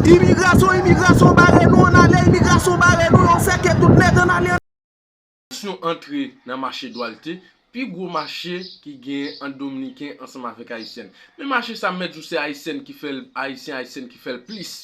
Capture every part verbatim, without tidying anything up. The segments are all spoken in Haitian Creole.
Imigrasyon, imigrasyon, bare nou, ann ale, imigrasyon, bare nou, yo sèke tout nèg, ann ale. Imigrasyon antre nan mache Dwalte, pi gwo mache ki genyen ant Dominiken ansanm avèk Ayisyen. Men mache sa, m mèt di w, se Ayisyen ki fè l, Ayisyen, Ayisyen ki fè l plis.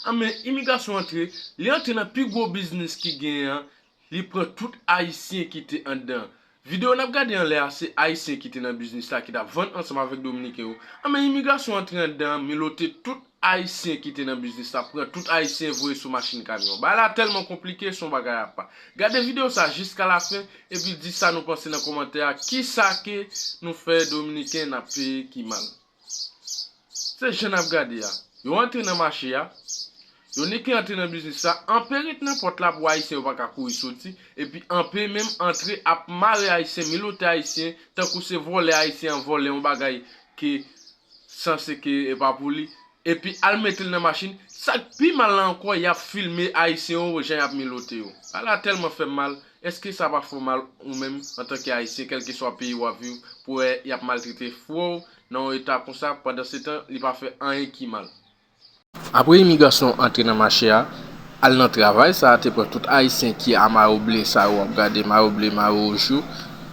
Anben, imigrasyon antre, li antre nan pi gwo biznis ki genyen an, li pran tout Ayisyen ki te anndan. Videyo n ap gade anlè a, se Ayisyen ki te nan biznis la, ki t ap vann ansanm avèk Dominiken yo. Anben, imigrasyon antre anndan, milote tout Ayisyen ki te nan biznis la, pran tout Ayisyen voye sou machin kamyon. Bagay la tèlman konplike, se yon bagay apa. Gade videyo sa jiska lafen, epi di sa nou panse nan kòmantè a, kisa ke nou fè Dominiken n ap peye ki mal. Se jan n ap gade a. Yo antre nan mache a, yo nèk antre nan biznis la, anpe ret nan pòt la pou Ayisyen yo pa ka kouri soti, epi anpe menm antre ap mare Ayisyen, milote Ayisyen, tankou se vòlè Ayisyen an vòlè yon bagay ke sanse ke e pa pou li, epi al mete l nan machin. Sa k pi mal la ankò, y ap filme Ayisyen yo jan y ap milote yo. Bagay la tèlman fè m mal. Èske sa pa fè w mal ou menm antanke Ayisyen, kèlkeswa peyi w ap viv, pou wè y ap maltrete frè w nan yon eta konsa, pandansetan li pa fè anyen ki mal? Apre imigrasyon antre nan mache a, al nan travay, sa a te pran tout Ayisyen ki a mayo ble sa yo w ap gade, mayo ble, mayo wouj yo.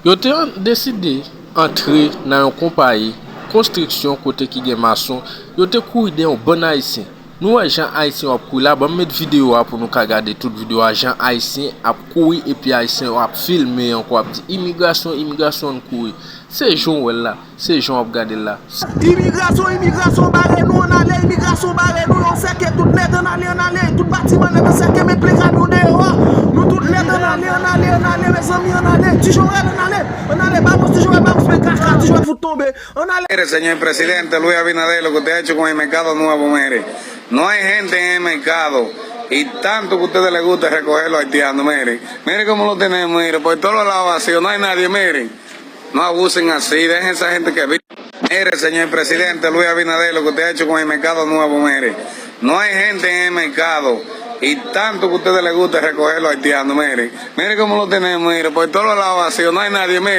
Yo te an-, deside antre nan yon konpayi konstriksyon kote ki gen mason, yo te kouri dèyè yon bann Ayisyen. Nou wè jan Ayisyen yo ap kouri la, ban m met videyo a pou nou ka gade tout videyo a, jan Ayisyen ap kouri epi Ayisyen yo ap filme ankò, ap di, "Imigrasyon, imigrasyon, ann kouri." Se jan w wè l la, se jan w ap gade l la. Imigrasyon, imigrasyon, bare nou, ann ale, imigrasyon, bare nou, yo sèke tout nèt, ann ale, ann ale, tout batiman nèt, ann sèke, met plen kamyon deyò a. Nou tout nèt, ann ale, ann ale, ann ale, mezanmi, ann ale, Ti Jowèl, ann ale, ann ale, Babous, Ti Jowèl, Babous, men kaka, Ti Jowèl fout tonbe, ann ale. Mire, señor presidente Luis Abinader, lo que usted ha hecho con el mercado nuevo, mire, no hay gente en el mercado y tanto que a ustedes les gusta recoger los haitianos, mire, mire cómo lo tenemos, mire, por todos lados vacío, no hay nadie, mire. No abusen así, dejen esa gente que vive. Mire, señor presidente Luis Abinader, lo que usted ha hecho con el mercado nuevo, mire. No hay gente en el mercado y tanto que a ustedes les gusta recoger los haitianos, mire. Mire cómo lo tenemos, mire, por todos lados vacío, no hay nadie, mire.